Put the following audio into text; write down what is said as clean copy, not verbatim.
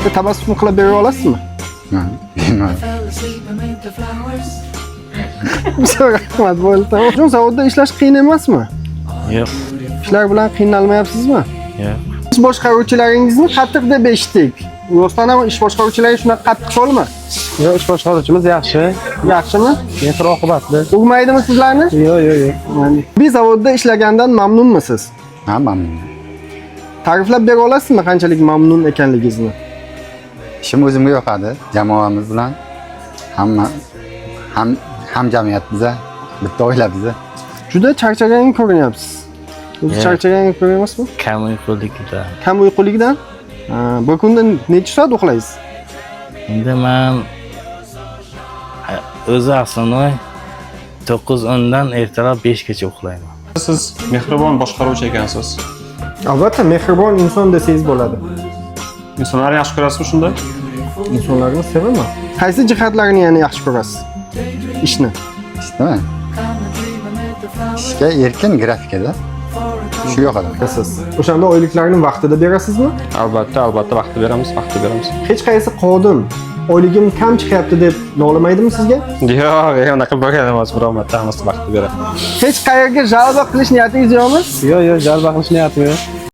Tabassum qilib bera olasizmi? Ha, bilmadim. Rahmat, bo'ldi. Tamom. Zavodda ishlash qiyin emasmi? Yo'q. Ishlar bilan qiynalmayapsizmi? Yo'q. Ish boshqaruvchilaringizni qattiq deb eshitdik. Rostdan ham ish boshqaruvchilari shunaqa qattiq qo'lmi? Yo'q, ish boshqaruvchimiz yaxshi, Yaxshimi? mehr oqibatli. Urmaydimi sizlarni? Yo'q. Bir zavodda ishlagandan mamnunmisiz? Ha, mamnun. Ta'riflab bera olasizmi qanchalik mamnun ekanligingizni? Ishim o'zimga yoqadi. Jamoamiz bilan hamma ham jamiyat biza, bitta oila biza. Juda charchagan ko'rinyapsiz. O'zi Yeah. charchagan ko'rinyapsizmi? Kam uyqulikdan. Kam uyqulikdan? Ha, bir kunda necha soat uxlaysiz? Endi man o'zi основной 9-10dan ertalab 5gacha uxlayman. Siz mehribon boshqaruvchi ekansiz. Albatta, mehribon inson desangiz bo'ladi. Insonlarni yaxshi ko'rasizmi shunda? Insonlarni sevaman. Qaysi jihatlarini yana yaxshi ko'rasiz? Ishni. Ishdimi? Ishga erkin grafikada. Shu yoqadi menga. Siz. O'shanda oyliklarni vaqtida berasizmi? Albatta, albatta vaqtida beramiz, vaqtida beramiz. Hech qaysi xodim oyligim kam chiqyapti deb nolimaydimi sizga? Yo'q, unaqa bo'lgan emas, biror marta hammasi vaqtida beradi. Hech qayerga жалоба qilish niyatingiz yo'qmi? Yo'q, жалоба qilish niyatim yo'q.